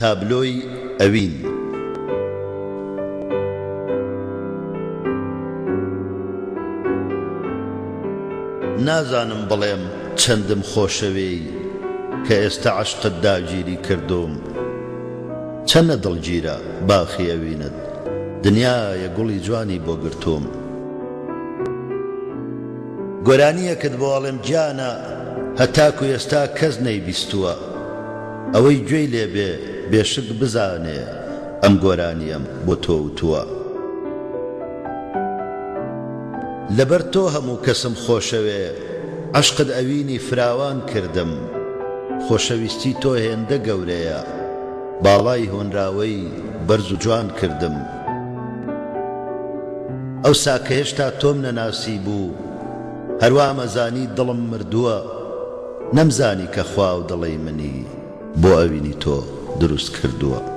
تابلۆی ئەوین. نازانم بڵێم چەندم خۆشەوێی کە ئێستە عەشقت داگیری کردووم چەنە دڵگیرە باخی ئەوینت دنیایە گوڵی جوانی بۆ گرتووم. گۆرانیەکت بۆ ئەڵێم گیانە هەتاکو ئێستا کەس نەیبیستووە ئەوەی گوێی لێ بێ بێشک بزانێ ئەم گۆرانیەم بۆ تۆ وتووە. لەبەر تۆ هەموو کەسم خۆشەوێ عەشقت ئەوینی فراوان کردم خۆشەویستی تۆ هێندە گەورەیە باڵای هۆنراوەی بەرز و جوان کردم. ئەوسا کە هێشتا تۆم نەناسیبوو هەر وامەزانی دڵم مردووە نەمزانی کە خوا ئەو دڵەی منی بۆ ئەوینی تۆ دروست کردووە.